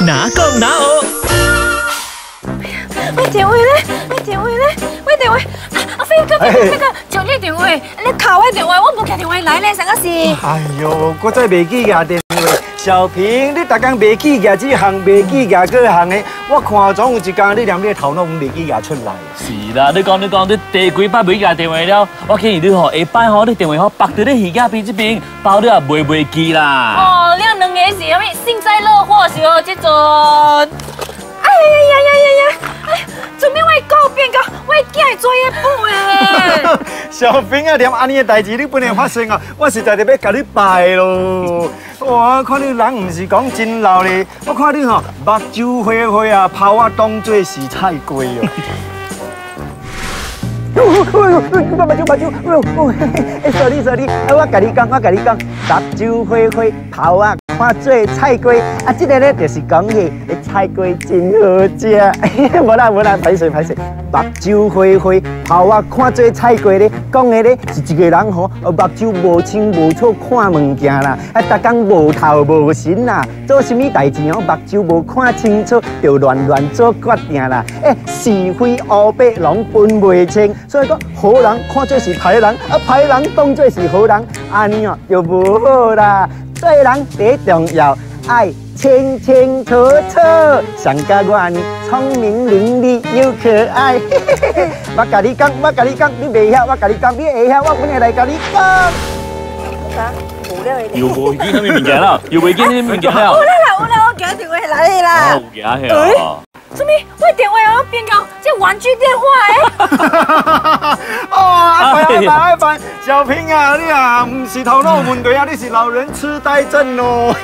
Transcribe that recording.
哪講哪學。我電話咧，我電話咧，我電話啊！阿飛哥，飛哥，飛哥，借你電話，你敲我電話，我無寄電話來咧，啥個事？哎喲，我再袂記舉電話。小平，你逐工袂記舉這項，袂記舉嗰項的，我看總有一工你連你的頭腦攏袂記舉出來。是啦，你講你講，你第幾擺袂記電話了？我建議你吼，下擺吼，你電話吼放佇你耳仔邊這邊，包你也袂記啦。哦，你兩個是啥物幸災樂禍是哦，這陣。哎呀呀呀呀呀！哎，做咩我的狗變到我的囝的作業簿誒？小平啊，連按呢的代誌你本來發生啊，我實在就欲共你拜咯。哇，看你人毋是講真老咧，我看你吼目睭花花啊，拋我當做是菜雞哦。目睭目睭，哎，sorry sorry，啊，我共你講，我共你講，目睭花花，拋我看做菜雞，啊，這个咧就是講起菜雞真好食。無啦無啦，歹勢歹勢，目睭花花，拋我看做菜雞咧，講的咧是一個人吼，目睭無清無楚看物件啦，啊，逐工無頭無神啦，做啥物代誌吼，目睭無看清楚，就亂亂做決定啦，欸，是非黑白攏分袂清，所以講好人看做是歹人，啊，歹人當做是好人，按呢哦就無好啦。做人第一重要，愛清清楚楚，像佮我按呢聰明伶俐又可愛。我共你講，我共你講，你袂曉，我共你講，你會曉，我本來來共你講。又無記啥物物件啦？又袂記啥物物件了？有啦有啦，我寄電話來啦。哦，有寄遐。什麼？我電話哦變到這玩具電話誒？哦，阿凡阿凡阿凡，小平啊，你啊毋是頭腦有問題啊，你是老人痴呆症哦。